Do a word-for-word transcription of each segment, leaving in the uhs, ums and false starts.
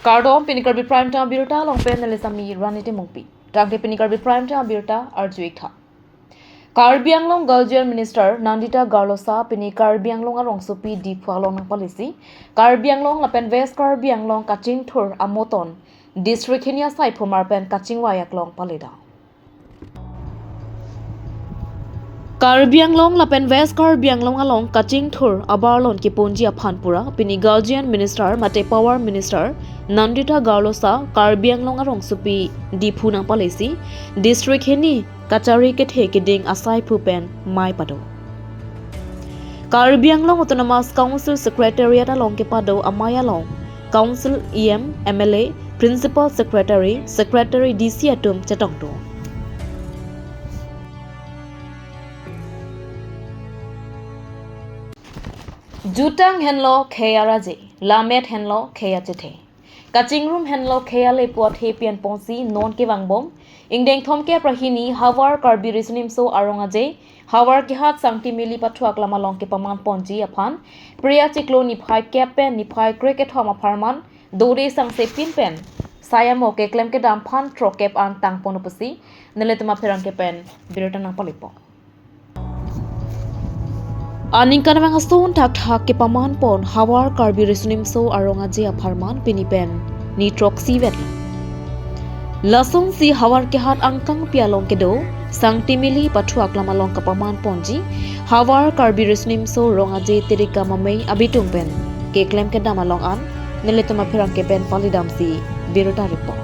Kardom, pini Karbi Prime Time abirta along pen neli Sami Rani Timungpi. Tangte pini Karbi Prime Time abirta arju-ik tha. Karbi Anglong Guardian Minister Nandita Garlosa pini Karbi Anglong arongsopi Diphu along nangpalesi Karbi Anglong lapen West Karbi Anglong kachingthur amoton district hini asai phumar pen kachingvai aklong paledam. Karbi Anglong lapen West Karbi Anglong along kachingthur abarlon keponji aphan pura pini Guardian Minister mate Power Minister Nandita Garlosa Karbi Anglong arongsopi Diphu nangpalesi district hini kachari kethe keding asai phu pen mei pado. Karbi Anglong Autonomous Council Secretariat along kepado amei along Council, E M, M L A, Principal Secretary, Secretary D C atum chetongdun. Jutang henlo khei araje, lammet henlo khei achethe. Kachingrum henlo khei ale pu athe pi-an ponsi non kevangbom, ingdeng thomkep ra hini Havar Karbi Riso Nimso Arong Aje, Havar Kehat Sangti Mili pathu aklam along kepaman ponji aphan, Phre achiklo niphai kep pen niphai krekethom apharman, dode sangse pin pen sai amo keklem kedam aphan throkkep an tangpon pusi nelitum apherangke pen birta nangpalepo. Aningkanvang ason thakthak kepaman pon Havar Karbi Riso Nimso Arong Aje apharman pini pen ni throksi vet. Lasonsi Havar Kehat angkang pi along kedo Sangti Mili pathu aklam along kepaman ponji Havar Karbi Riso Nimso Arong Aje Terika Mamei abitung pen keklem kedam along an nelitum apherangke pen paledamsi birta report.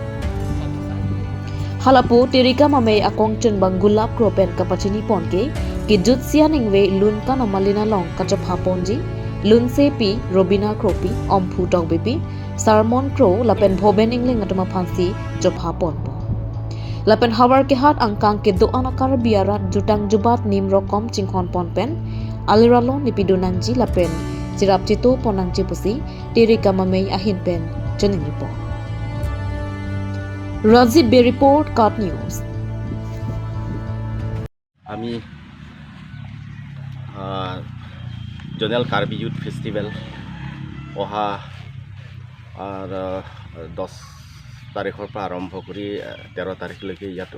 Halapu Terika Mamei akongchun bang Gulap Kro pen kapachini pon ke, kejutsi aningve Lunkan Amalin along kachopha ponji Lunsepi Robina Kropi, Omphu Tokbipi, Sarmon Kro lapen Bhoben Engleng atum aphansi chopha ponpo. Lapen Havar Kehat angkang kedo-an a-Karbi arat jutang jubat nim rokom chinghon pon pen, aliralon nepidun nangji lapen cherap cheto pon nangji pusi Terika Mamei ahin pen choningripo. Rajib Bey report, KAT News. আমি, আহ, জনেৰেল Karbi youth festival অহা, আহ, দহ তাৰিখৰ পৰা আৰম্ভ কৰি, আহ, তেৰ তাৰিখলৈকে ইয়াত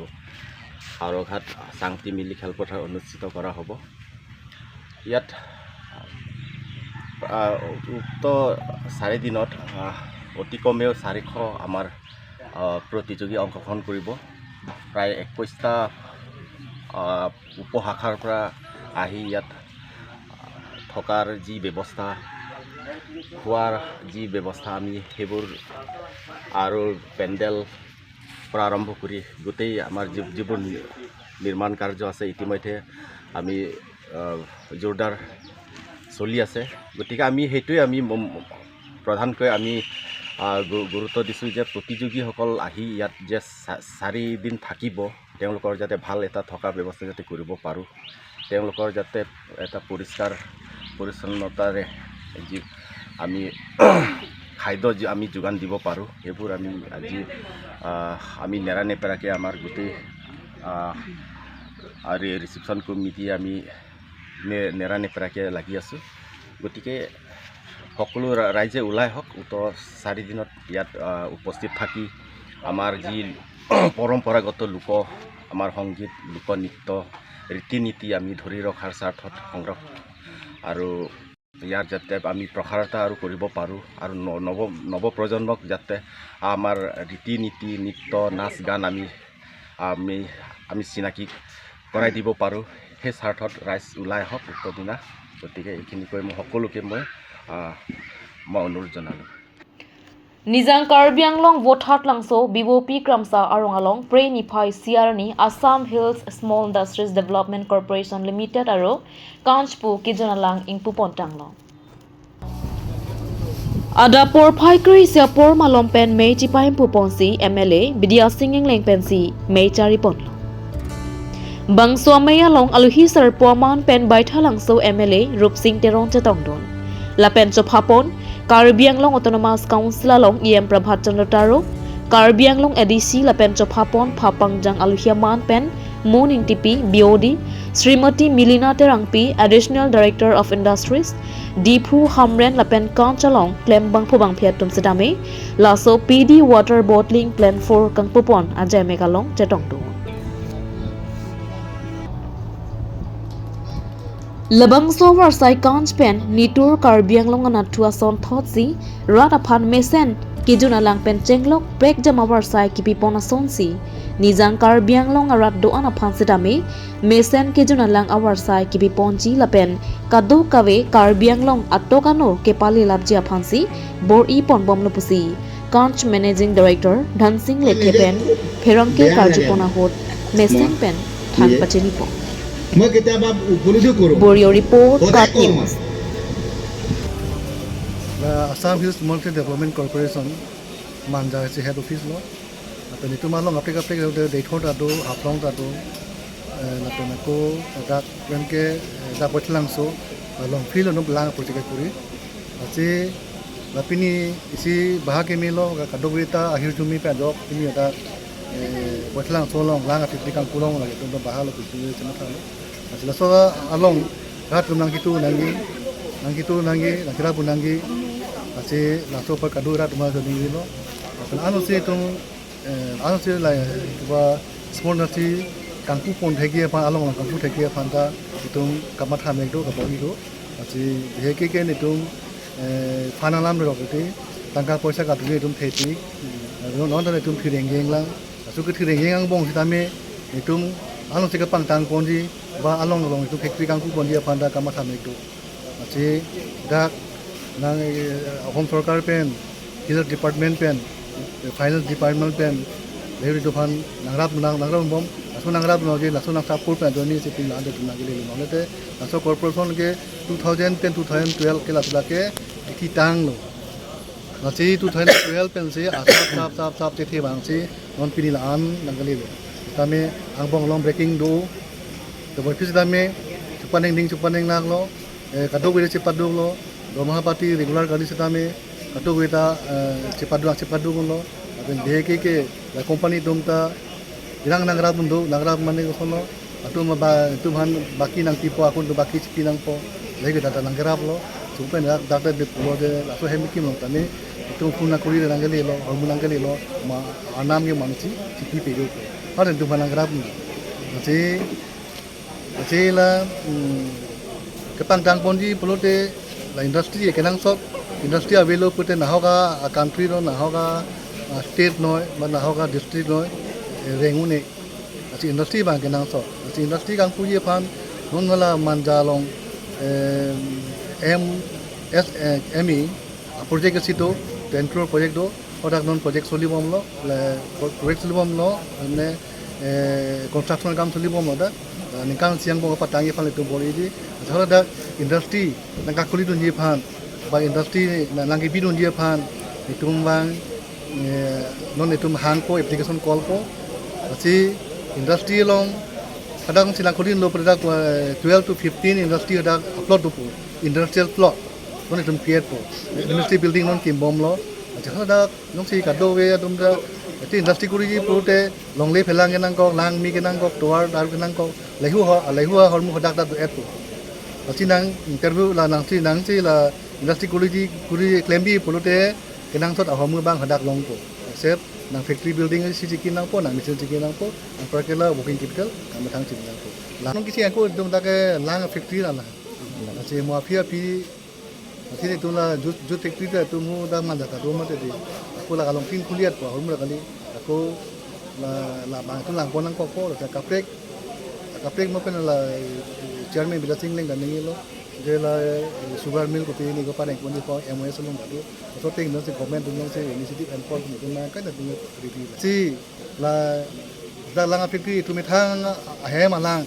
হাওৰাঘাট চাংটি মিলি খেলপথাৰ অনুষ্ঠিত কৰা হ'ব। ইয়াত, আহ, উক্ত চাৰি দিনত, আহ, অতি কমেও চাৰিশ আমাৰ, আহ, প্ৰতিযোগী অংশগ্ৰহণ কৰিব। প্ৰায় একৈশটা, আহ, উপশাখাৰ পৰা আহি ইয়াত থকাৰ যি ব্যৱস্থা, খোৱাৰ যি ব্যৱস্থা, আমি সেইবোৰ আৰু পেণ্ডেল পৰা আৰম্ভ কৰি গোটেই আমাৰ যি-, যিবোৰ নি-, নিৰ্মাণ কাৰ্য আছে, ইতিমধ্যে আমি, আহ, জোৰদাৰ চলি আছে। গতিকে আমি সেইটোৱে আমি ম-, ম-, প্ৰধানকৈ আমি, আহ, গু-, গুৰুত্ব দিছোঁ যে প্ৰতিযোগীসকল আহি ইয়াত যে চা-, চাৰি দিন থাকিব, তেওঁলোকৰ যাতে ভাল এটা থকা ব্যৱস্থা যাতে কৰিব পাৰোঁ, তেওঁলোকৰ যাতে এটা পৰিষ্কাৰ পৰিচ্ছন্নতাৰে যি আমি খাদ্য যি আমি যোগান দিব পাৰোঁ, সেইবোৰ আমি আজি, আহ, আমি নেৰানেপেৰাকৈ আমাৰ গোটেই, আহ, আৰু ৰিচিপশ্যন কমিটি আমি নে-, নেৰানেপেৰাকৈ লাগি আছোঁ। গতিকে সকলো ৰা-, ৰাইজে ওলাই আহক, উক্ত চাৰি দিনত ইয়াত, আহ, উপস্থিত থাকি আমাৰ যি পৰম্পৰাগত লোক, আমাৰ সংগীত, লোকনৃত্য, ৰীতি নীতি আমি ধৰি ৰখাৰ স্বাৰ্থত সংগ্ৰহ আৰু ইয়াৰ যাতে আমি প্ৰসাৰতা আৰু কৰিব পাৰোঁ আৰু ন-, নৱ-, নৱপ্ৰজন্মক যাতে আমাৰ ৰীতি নীতি, নৃত্য, নাচ গান আমি, আমি, আমি চিনাকি কৰাই দিব পাৰোঁ, সেই স্বাৰ্থত ৰাইজ ওলাই আহক উক্ত দিনা। গতিকে এইখিনি কৈ মই সকলোকে মই, আহ, মই অনুৰোধ জনালোঁ। Nijang Karbi Anglong Vothatlangso B O P Kramsa Arong along Phre niphai isi arni Assam Hills Small Industries Development Corporation Limited aro Kanchpu Kijonalang ingpupon tanglo. Adap porphai kre-isi apor malom pen mei chipaimpupon si M L A Bidya Sing Engleng pensi mei chariponlo. Bangso amei along alohi sarpo aman pen Baithalangso M L A Rupsing Teron chetongdun. Lapen chophapon Karbi Anglong Autonomous Council along E M Prabhat Chandra Taro, Karbi Anglong A D C lapen chophapon phapangjang alohi aman pen Moon Ingtipi, B O D, Srimati Milina Terangpi, Additional Director of Industries, Diphu, Hamren lapen Kanch along klem bangphu bangphi atum setame laso P D water bottling plant four kangpupon ajaimek along chetongdun. Labangso avarsai Kanch pen nitur Karbi Anglong anatthu ason thotsi rat aphan mesen kejun alang pen chenglok prekjam avarsai kipipon asonsi Nijang Karbi Anglong arat do-an aphan setame mesen kejun alang avarsai kipiponji lapen kadokave Karbi Anglong atok ano kepalelapji aphansi bor-i ponbomlo pusi Kanch Managing Director Dhansing Lethe pen pherangke karjupon ahut mesen pen than pachinipo. Bor-i report, Khat News. The Assam Hills Multi Development Corporation, Manja isi head office lo. Lapen itum along kaprek kaprek de, Deithor ta do, Haflong ta do, eh, lapen ako dak pen ke, eh, dak Boithalangso, eh, Longphli lo num lang project kuri. Lasi, la pini isi bahag kemelo, ka-, kadokave ta ahirjume pen ajok, pini dak, eh, Boithalangso along, lang a fifty kangpu along lake, itum bahag lo, kutu, sema thalo. Lasi laso along, rat atum nangkitu nangji, nangkitu nangji, nangkirap nangji. Lasi laso apar kado rat atum nangji lo. Lapen ansi itum, eh, ansi la, kiba small industry kangpupon thekji aphan, along along kangpu thekji aphan ta itum kamatha mek do, kabor-i do. Lasi bihek ke itum, eh, fund alam rok iti, tangka poisa kadokave itum thekji. Non, non ta itum thireng jeng lang. Laso kethireng jeng angbong setame itum along si kapangtang ponji, ba along along itum factory kangpuponji aphan ta kamatha mek do. Lasi dak nang, eh, Home Sorkar pen, Health Department pen, eh, Finance Department pen, lahei itum aphan nangrap nang, nangrapbom, laso nangrapnangji, laso nang support pen ajoine si pini la-an itum nangkele lo. Nonte laso corporation ke two thousand ten, two thousand twelve ke laso lake kethitang lo. Lasi two thousand twelve pensi asap sap sap sap chethe abangsi non pini la-an nangkele lo. Tame angbong along breaking do. Teboi phis tame chupaneng ding chupaneng nak lo. Eh, kadokave chepaduk lo. Dormaha pati regular kali setame kadokave ta, eh, chepaduk chepaduk lo. Lapen bihek ke la company atum ta irang nangrap do, nangrap mane koson lo. Atum ba, itum aphan baki nangpipo, akun do baki chipi nangpo. Lake dak ta nangkerap lo. Chupen dak, dak ta de pulo de, laso hem kim long tame itum phone nangkuri nangkele lo, hormu nangkele lo, ma arnam ke mansi chipi pedo. Har itum aphan nangkerap lo. Lasi, lasi la, hmm, kepangtang ponji pulote la industry kenangsot, industry avelo pulote nahok a country lo, nahok a, ah, state noi, ba nahok a district noi, eh, reng un-e. Lasi industry abang kenangsot. Lasi industry kangpuji aphan non la Manja along, eh, M S, eh, M E, ah, project isi do, ten crore project do, hadak non project solibomlo, le, pro-, project solibomlo, mane, eh, construction kam solibomlo dak, eh, ningkan isi angbong patangji aphan itum bor-iji, hadak industry nangkakhulidunji aphan, ba industry na-, nangkebidunji aphan, itum abang, eh, non itum hangpo, application callpo. Lasi industry along hadak si nangkhulilo pu dak, eh, twelve to fifteen industry hadak plot dopo, industrial plot. Non itum create po. Industry building non kimbomlo. Lasi hadak nonsi kadokave atum ta, iti industry kuriji pulote longle phelang kenangkok, langme kenangkok, tovar dar kenangkok, lahei ho, lahei ahormu hadak ta do-etpo. Lasi nang interview la nangsi, nangsi la industry kuriji, kuri klembi pulote kenangsot ahormu abang hadak longpo. Except nang factory building isi chiki nangpo, nang machine chiki nangpo, anparke la working capital kamethang chini nangpo. La non kisi ako itum dak ke lang factory la la. Lasi mo aphi aphi, lasi itum la jute, jute factory ta itum hu dak Manja ta do mate di. Ako la kalong tin khuliat po, ahormu la kali. Ako la, labang itum langpon nangkokpo, la kaprek, kaprek mo pen la, eh, chairman Bidyasing Engleng ta ningjelo. Je la, eh, sugar mill kopi ni ko pareng pon di po M O S along badu. So ting nonsi government atum nonsi initiative enforce atum nangkai ta atum ready. Si la, la lang factory itum methang ahem alang.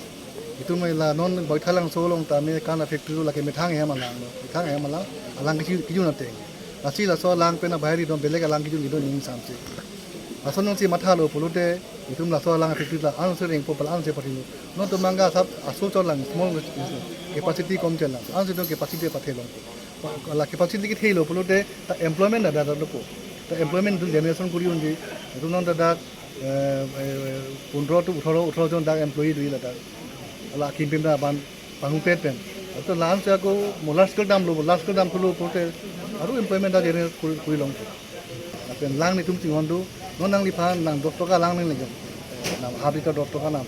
Itum la non Boithalangso along tame kan factory lake methang ahem alang lo. Methang ahem alang, alang kiju, kiju nateng. Lasi laso alang pen abahari dom belek alang kiju kiju ning samsi. Laso nonsi mathalo pulote itum laso alang factory la ansi rengpo pala ansi pathilo. Non itum mangga sap aso chot lang small capacity kom chot lang. Ansi itum capacity pathelong. La capacity kethelo pulote ta employment dak dak dopo. Ta employment itum generation kuri unji. Itum non ta dak, eh, eh, pondro to othoro, othoro jon dak employee do-i la dak. Ala akim pim ta ban panghu pen pen. Ato la-an si ako mo large scale dam lo, large scale dam thulo pulote aru employment ta generate kuri, kuri long. Lapen lang netum chinghon do, non nangliphan nang dos toka lang nang lejong. Nang half liter dos toka nang.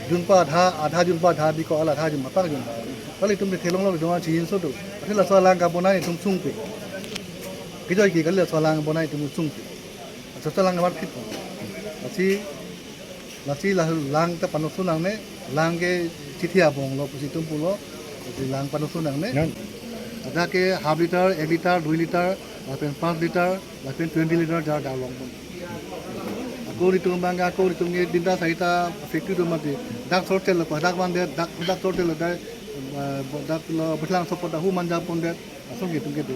Jun pa adha, adha jun pa adha biko, ala adha jun matak jun. Kali itum de thelong lo dong chinghon so do. Ati laso lang kabonai itum sungpe. Kijoi ke kali laso lang bonai itum sungpe. Laso lang kabar phit. Lasi, lasi la lang ta panoso nangne, lang ke chithi abong lo pusi itum pulo, lasi lang panoso nangne. Yan. Adha ke half liter, ek liter, dui liter, lapen panch liter, lapen twenty liter jar jar long pon. Ako itum bang, ako itum ke tinta sarita factory do mati. Dak sorte lo, dak bang de, dak, dak sorte lo, dak, eh, dak lo, bethlang sopot dak hu manja pon de, asong ke itum ke do.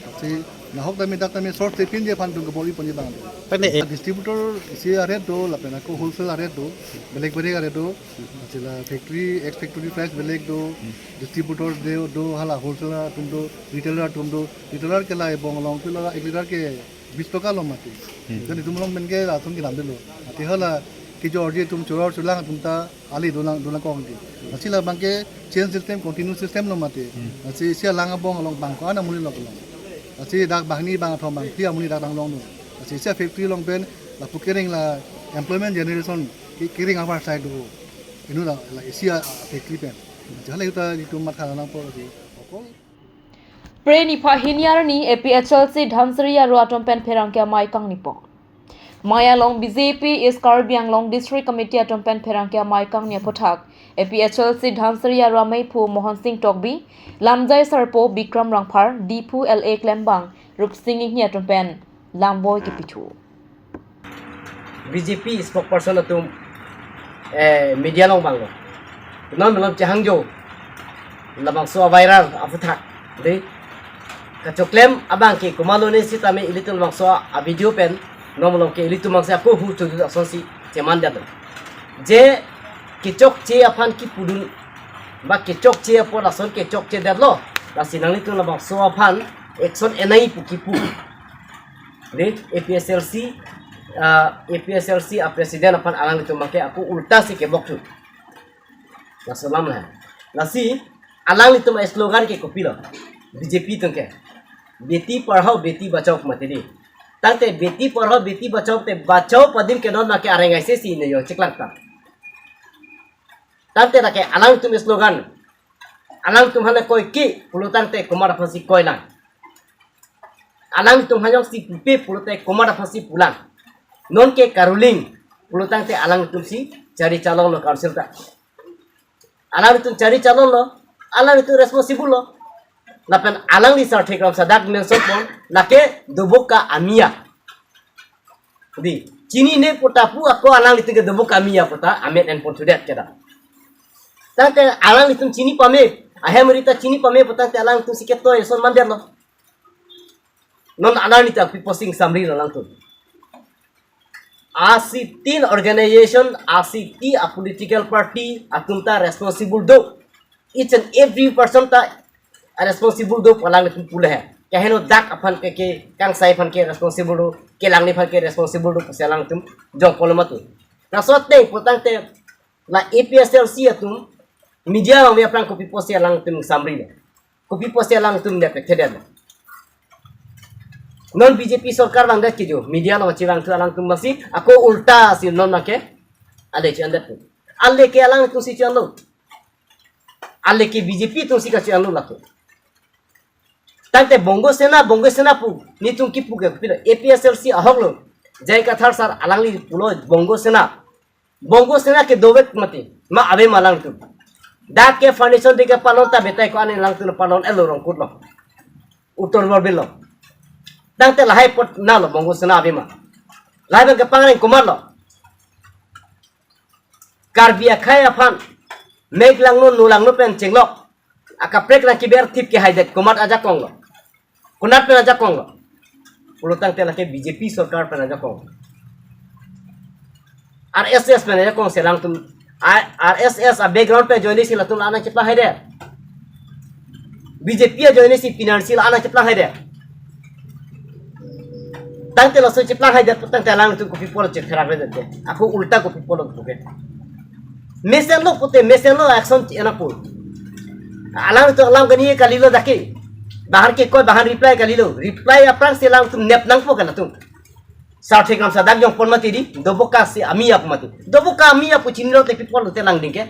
Lasi nahok tame dak tame source te pinje aphan tum kebor-i ponji abang. Tane, eh, distributor isi a-rate do, lapen ako wholesale a-rate do, belek belek a-rate do. Lasi la factory, ex factory price belek do, distributor de do, hala wholesale atum do, retailer atum do, retailer ke la ebong along pilo ek liter ke bis toka lo mati. Hmm. Jadi itum along pen ke langsung kinam delo. Ati hala kijorji atum choror cholang atum ta ali dolang dolang kong di. Lasi labang ke chain system, continuous system lo mati. Hmm. Lasi isi alang abong along bang ko-an amonit lo pulo. Lasi dak bangni bangkethom bangphli amonit dak dang longlo. Lasi isi factory along pen lapu kereng la employment generation ke-, kereng abar sai do. Inut la, la isi a, a factory pen. Lasi hala ahut ta itum matha nangpo lasi. Okol. Phre niphai hini arni A P H L C Dhansiri Aro atum pen pherangke amei kangnipon. Amei along B J P East Karbi Anglong District Committee atum pen pherangke amei kangni aphuthak A P H L C Dhansiri Aro ameiphu Mohan Singh Tokbi, lamjai sarpo Bikram Rongphar, Diphu L A klembang Rupsing Inghi atum pen lamvoi kepithu. B J P spokesperson atum, eh, media along vanglo. Non malom chehangjo. Labangso a-viral aphuthak. Dei. Kachoklem abang ke komatlo ne sitame ilitum labangso a-video pen non malom ke ilitum abang si ako hu chodu asonsi cheman detlo. Je kechokche aphan kipudun ba kechokche apor ason kechokche detlo. Lasi nanglitum labangso aphan action enai pu kipu. Dei, A P H L C, ah, A P H L C a-president aphan alanglitum abang ke ako ulta si kebok thu. Laso alam la. Lasi, alanglitum a-slogan ke kopilo. B J P atum ke. Beti padhao, beti bachao mati dei. Tangte beti padhao, beti bachao te bachao adim ke non abang ke areng aise si ne yo chiklang ta. Tangte lake alanglitum slogan. Alangtum aphan le koi ke pulo tangte komat aphan si koilang. Alangtum aphan jongsi pupe pulote komat aphan si pulang. Non ke karuling pulo tangte alangtum si chari chalonglo council ta. Alangtum chari chalonglo, alangtum responsible lo. Lapen alangli Sarthe Kramsa dak mention pon, lake dobok ka amiya. Dei, chinine pu ta pu ako alanglitum ke dobok amiya pu ta amen en pon thudet keda. Tangte alanglitum chini pame, ahem rita chini pame pu tangte alangtum si ketoi son mandetlo. Non alanglitum pi posting samri lo alangtum. Asitin organization, asiti a-political party atum ta responsible do. Each and every person ta responsible do pu alanglitum pulo he. Kaheno dak aphan ke, ke kangsai aphan ke responsible do, kelang ni aphan ke responsible do pusi alangtum jong polo mati. Laso ateng pu tangte la A P H L C atum media along aphrang kopi pusi alangtum samri lo. Kopi pusi alangtum ne pekthedet lo. Non B J P sorkar vangdet ke jo, media along chevang thu alangtum abang si, ako ulta si non abang ke, ale che-endet tu. Ale ke alangtum si che-enlo. Ale ke B J P atum si kache-enlo lake. Tangte Bongo Sena, Bongo Sena pu, netum kipu ke pilo, A P H L C ahok lo. J I Kathar sir alangli pulo Bongo Sena. Bongo Sena ke dovek mati, ma ave ma alangtum. Dak ke foundation dei ke panon ta betai ko-an alangtum panon elo Rongkut lo. Uttar Borbil lo. Tangte lahai apot na lo Bongo Sena ave ma. Lahai abang ke pangreng komat lo. Karbi akhei aphan mek langno nu langno pen chenglok. Akaprek nangkeber thip ke haidet komat ajakong lo. Konat pen ajakong lo. Pulo tangte lake B J P sorkar pen ajakong. R S S pen ajakong si alangtum. A-, R S S a-background pen ajoine si latum la-an nangcheplang haidet. B J P ajoine si financial la-an nangcheplang haidet. Tangte laso cheplang haidet tangte alangtum kopi pulo chetherak redet ke. Ako ulta kopi pulo ke. Mesenlo pute, mesenlo action enapur. Alangtum alam kani kalilo dake. Bahar ke koi, bahar reply kalilo. Reply aphrangsi alangtum nep nangpo kalatum. Sarthek lam sadak jong pon mati di, doboka si ami ap mati. Doboka ami ap chinilo te people te langding ke.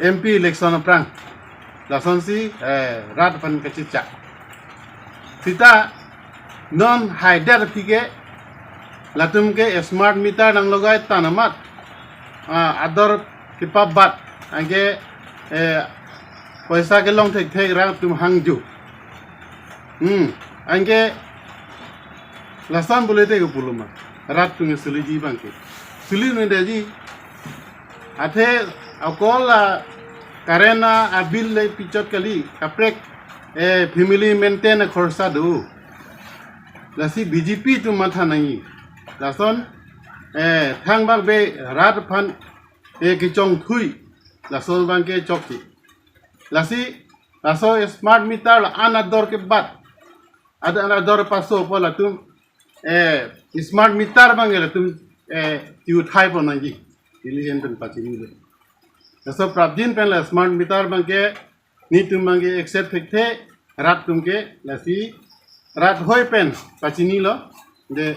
M P election aphrang. Lasonsi, eh, rat aphan kachechak. Sita non haider aphi ke, latum ke smart meter nanglogai tanamat. Ah, ador kepabat. Anke, eh, poisa kelong thekthek rat atum hangju. Hmm, anke lason bole te ke pulo ma. Rat atum ke siliji abang ke. Sili nang daji. Athe akol la current a-bill le pichot kali, kaprek, eh, family maintain akhorsa do. Lasi B J P atum matha nangji. Lason, eh, thangbak be rat aphan, eh, kechongthui. Lason abang ke chokji. Lasi, laso smart meter la-an ador kebat. Ad-, an ador paso po latum, eh, smart meter abang ke latum, eh, tiuthai pon nangji. Ili hen pen pachinilo. Laso prapjin pen la smart meter abang ke, netum abang ke accept thekthe, rat atum ke, lasi, rat hoi pen pachinilo. De,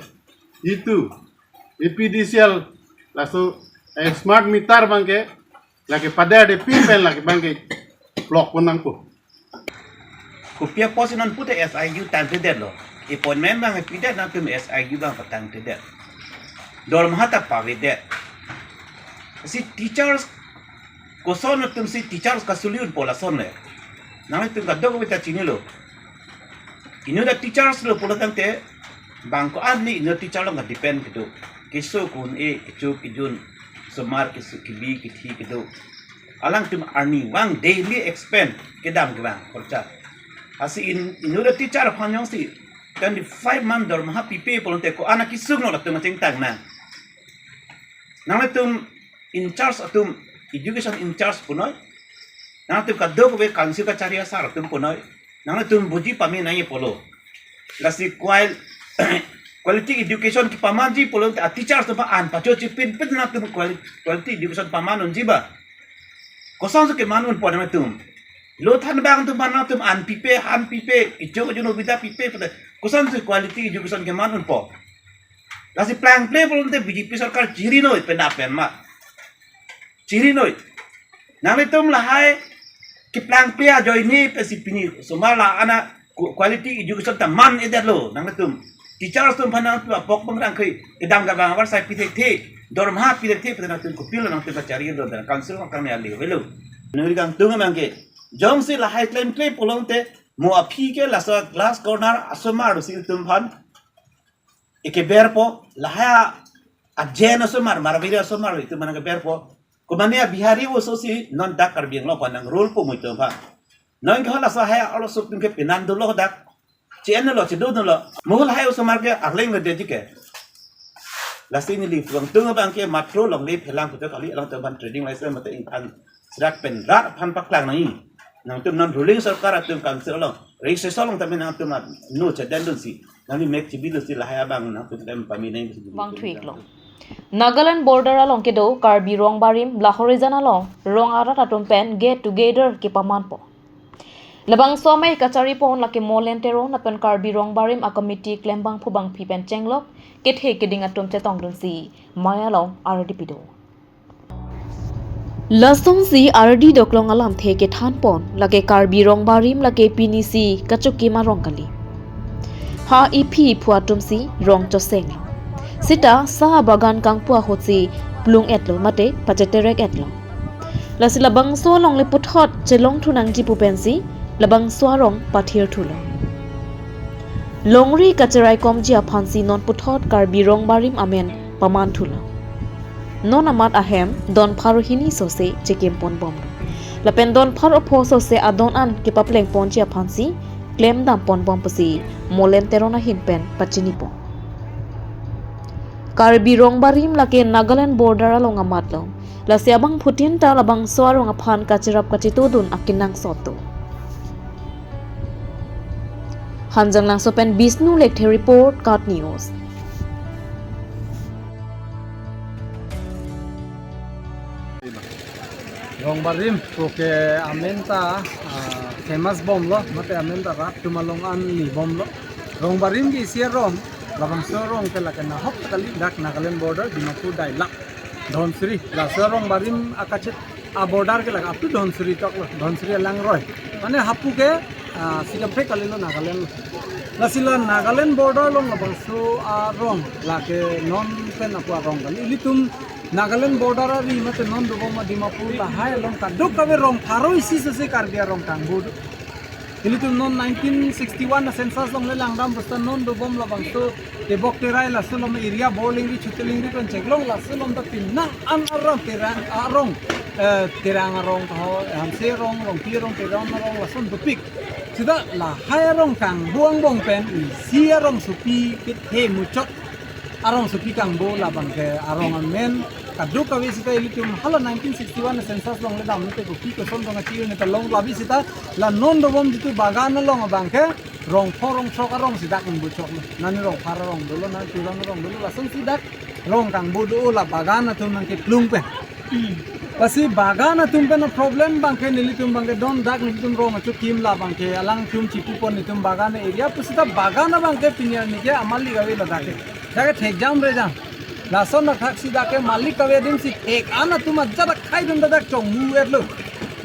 itu, A P D C L, laso, eh, smart meter abang ke, lake pada de pin pen lake abang ke block pon nangpo. Kopi apotsi non pute S I U tangtedetlo. Appointment abang pidet, nangtum S I U abang patangtedet. Dormaha ta pavedet. Si teachers, koson atum si teachers kasuli unpo lason le. Nanglitum kadokave ta chinilo. Inut a-teachers lo pulo tangte, bang ko-an ni inut teacher along ka-depend kedo. Keso kun-e, kecho kejun, osomar keso kebi kethi kedo. Alangtum arnivang daily expense kedam kevang khorcha. Lasi in, inut a-teacher aphan jongsi twenty-five month dormaha pipe pulote ko-an akesung lo latum achingtang nang. Nanglitum in charge atum, education in charge punoi. Nangtum kadokave council kachari asar atum punoi. Nangtum buji pame nangji pulo. Lasi qual-, quality education kepamanji pulote a-teachers atum an pacho chipin pin nangtum quali-, quality education paman unji ba. Kosonsi keman unpo nangtum? Lo than abang atum aphan nangtum an pipe, han pipe, ijo ijo nobita pipe, pute kosonsi quality education keman unpo? Lasi plangple pulote B J P sorkar chirinoi penap pen ma. Chirinoi. Nanglitum lahai keplangple ajoine pensi pini osomar la-an a qu-, quality education ta man-edetlo nanglitum. Teachers atum aphan nangtum apok pangrang ke kedam kevang avarsai pithekthe, dormaha pithekthe, pute nangtum kopilo nangtum kachari lo, dan council kang ne ali avelo. Nuri kangtung abang ke. Jongsi lahai klemkle pulote mo aphi ke laso class corner osomar si itum aphan ekeberpo, lahai a-Jain osomar, Marwari osomar itum aphan keberpo. Komane a-Bihari oso si non dak Karbi Anglong aphan nang-rule po mo itum aphan. Non ke laso lahai arloso atum ke penan dolo dak. Chi-en dolo, chido dolo. Mo lahai osomar ke arleng le deji ke. Lasi neli kangtung abang ke matro longle phelang putok kali, alangtum aphan trading license mate ingthan serak pen rat aphan paklang nangji. Nangtum non ruling sorkar atum council along, registration along tame nangtum no chedendunsi, nangli mek chibi dunsi lahai abang nangtum klem pame nangji. Vangthu-iklo. Nagaland border along kedo Karbi Rongbarim, Lahorijan along rong arat atum pen get together kepamanpo. Labangso amei kachari pon lake Molen Teron lapen Karbi Rongbarim a-committee klembangphu bangphi pen chenglok, kethe keding atum chetongdunsi mei along ardi pido. Lasonsi ardi doklong alamthe kethan pon lake Karbi Rongbarim lake pinisi kachokim arong kali. Ha iphi iphu atumsi rong chosenglo. Sita sa abagan kangpu ahutsi plung-etlo mate pacheterek-etlo. Lasi labangso alongle puthot chelongthu nangji pu pensi labangso arong pathirthulo. Longri kachiraikomji aphansi non puthot Karbi Rongbarim amen pamanthulo. Non amat ahem don pharo hini sose chekim ponbomlo. Lapen don pharo pho sose adon an kepapleng ponji aphansi klemdam ponbom pusi Molen Teron ahin pen pachinipo. Karbi Rongbarim lake Nagaland border along amatlo. Lasi abangphutin ta labangso arong aphan kachirap kachitudun akenangsot do. Hanjanglangso pen Bishnu Lekthe report, KAT News. Rongbarim pu ke amen ta, ah, famous bomlo, mate amen ta rat atum along an ni bomlo. Rongbarim ke isi arong, labangso arong ke lake nahok kali dak Nagaland border, Dimapur Dailak, Dhansiri. Laso Rongbarim akachet a border ke lake up to Dhansiri toklo, Dhansiri alangroi. Mane hapu ke, ah, si kaprek kalilo Nagaland. Lasi la Nagaland border along labangso arong, lake non pen apu arong kali. Ilitum Nagaland border ari mate non dobom a Dimapur lahai along kadokave rong pharo isi sese Karbi arong kangbu do. Ilitum non nineteen sixty-one a census along le langdam basta non dobom labangso Tebok Terai laso along area Borlingri, Chutulingri pen cheklong laso along ta pinang an arong Terang arong, eh, Terang arong ho, Hamse arong, Rongpi arong, Terang arong lason dopik. Sita lahai arong kangbu angbong pen isi arongsopi pithe muchot arongsopi kangbu labang ke arong amen. Kadokave sita ilitum hala nineteen sixty-one census along le dam te kopi koson arong achi ne ta long labi sita la non dobom jitu bagan along abang ke rong pho rong sok arong si dak nangbu choklo. Nani rong phar arong dolo, nani turan arong dolo, lason si dak rong kangbu do la bagan atum nangkeplung pen. Lasi bagan atum pen problem abang ke nelitum abang ke don dak nelitum rong achukim labang ke alangtum chipupon nelitum bagan area pusita bagan abang ke pini arni ke amalik ave lo dak ke. Dak ke thek jam re jam. Lason athak si dak ke malik ave adim si thek an atum ajat akhai dun dak chongmu etlo.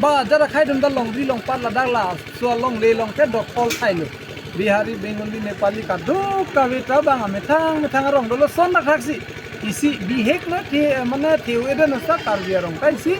Ba ajat akhai dun dak longri longpat ladak laso alongle along ke dokhol thailo. Bihari, Bengali, Nepali kadokave ta abang amethang methang arong dolo lason athak si. Isi bihek na the, mane the eden asa Karbi arong ta isi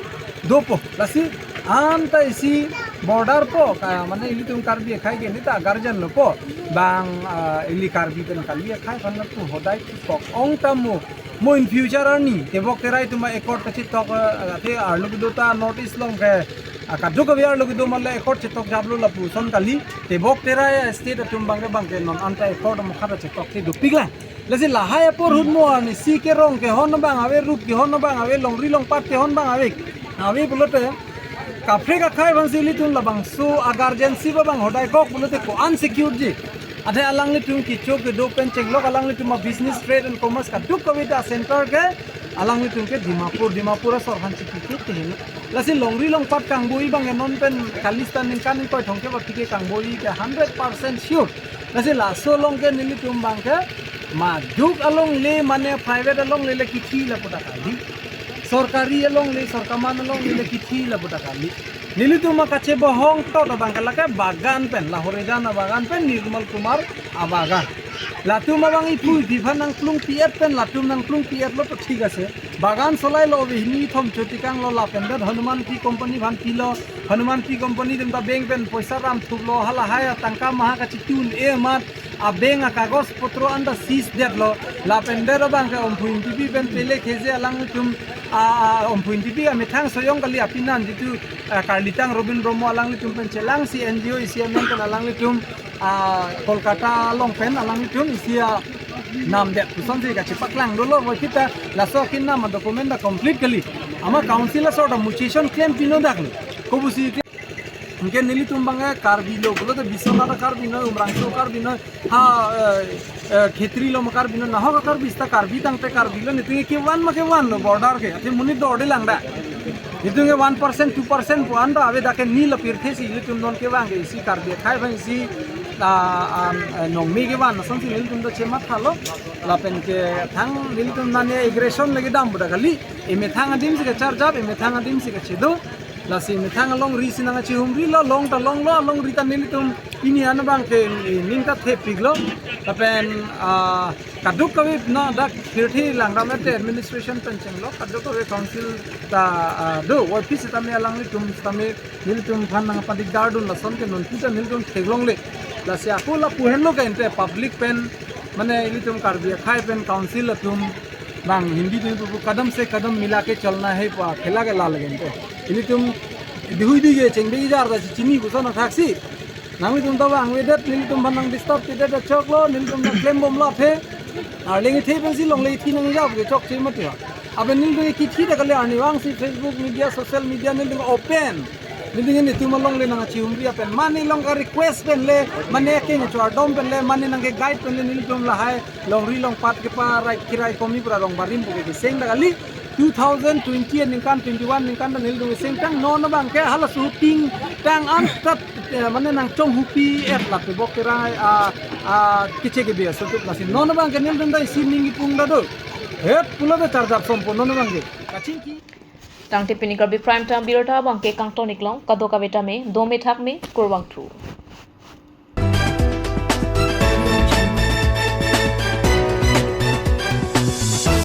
dopo. Lasi anta isi border po ka, mane ilitum Karbi akhai ke nita guardian lo po. Bang, ah, ili Karbi pen kali akhai aphan lapu hodai kok ong ta mo. Mo in future arni Tebok Terai atum accord kachetok, ah, the arlo kedo ta North East along ke, ah, kadokave arlo kedo male accord chetok japlo lapuson kali. Tebok Terai state atum abang ke abang ke non anta accord mo khata chetok the dopik lang. Lasi lahai apor ahut mo arni si kerong kehon abang ave, rup kehon abang ave, longri longpat kehon abang ave. Ave pulote kaprek akhai aphan si ilitum labangso a guardianship abang hodai kok pulote ko-an secure ji. Athe alanglitum kecho kedo pen chenglok alanglitum a business, trade and commerce kadokave ta center ke alanglitum ke Dimapur, Dimapur asor aphan chikikit ke heno. Lasi longri longpat kangbu abang ke non pen kali sita ningkan ingkoi thomkep aphi ke kangbu ke hundred percent sure. Lasi laso along ke nelitum abang ke majuk alongle mane private alongle le kithi lapu ta kali. Sorkari alongle, sorkar aman alongle le kithi lapu ta kali. Nelitum akachebohong tot abang ke lake bagan pen, la Horejan abagan pen, Nirmal Kumar abagan. Latum abang iphu iphi aphan nangplung pi-et pen, latum nangplung pi-etlo to thik ase. Bagan solai lo, bihini thom chotikang lo lapen det Hanuman Tea Company aphan pilo, Hanuman Tea Company atum ta bank pen poisa ram thup lo, halahai atangka maha kachitun e amat, a bank akagos potro anta seize detlo, lapen det abang ke Omphu Ingtipi pen pele kheze alanglitum, a, a, Omphu Ingtipi amethang soyong kali apinan jitu, a, Karlitang Robin Brahma alanglitum pen chelang si N G O isi amen pen alanglitum ah, Kolkata along pen alanglitum isi anam det puson si kachepaklang dolo, bo kita laso akin nam a document ta complete kali. Amat council asor ta muchison klem pino dak lo. Kobusi ke, anke nelitum abang ke Karbi lo, pulote Biswanath Karbi noi, Umrangso Karbi noi, ha, eh, eh, Khetri lo ma Karbi noi, nahok Karbi sita Karbi tangte Karbi lo, nelitum ke kevan ma kevan lo border ke, athe monit dorde lang da. Itum ke one percent, two percent pu anta ave, dak ke nilo pirthe si ilitum non kevang ke isi Karbi akhai aphan isi, ah, ah, eh, nongme kevan ason si ilitum ta chematha lo. Lapen ke thang ilitum nane aggression lagi dam pu ta kali. Emethang adim si kacharjap, emethang adim si kachedo. Lasi emethang alongri si nangchihumri lo, long ta long lo, alongri ta nelitum pini an abang ke, eh, ning ta thepik lo. Lapen, ah, kadokave na dak pirthe langdam ate administration pen chenglok, kadokave council ta, ah, do, office tame alanglitum tame nelitum aphan nangpadikdar dun lason ke non puta nelitum theklongle. Lasi ako lapu henlo ke ante public pen, mane ilitum Karbi akhai pen council atum abang Hindi atum pu kadam se kadam mila ke chalna hai pu khela ke la lage ante. Ilitum dihui di ke chengbe ijar ta chini puson athak si. Nanglitum ta vangvedet, nelitum aphan nang disturb pidet ta choklo, nelitum ta klem bomlo aphe. Arleng ithe pensi longle ithi nangja pu ke chokche mati ha. Aben nelitum kithi ta kali arnivang si Facebook media, social media nelitum open. Nelitum nelitum alongle nangchihumri apen. Mane long ka request pen le, mane kengchardom pen le, mane nangke guide pen le nelitum lahai longri longpat keparai kirai komi pura Rongbarim pu ke keseng ta kali. two thousand twenty aningkan, twenty-one aningkan ta nelitum sengtang, non abangke halaso ting tang an tat, eh, mane nangchonghupi et lapu bok kerai a, a, keche kebi asatup lasi non abangke nelitum ta isi ning kipung ta do. Het pulo ta charjap sompo non abangke. Kachingki. Tangte pini Karbi Prime Time birta abangke kangton-ik long, kadokave tame dome thakme, kurvangthu.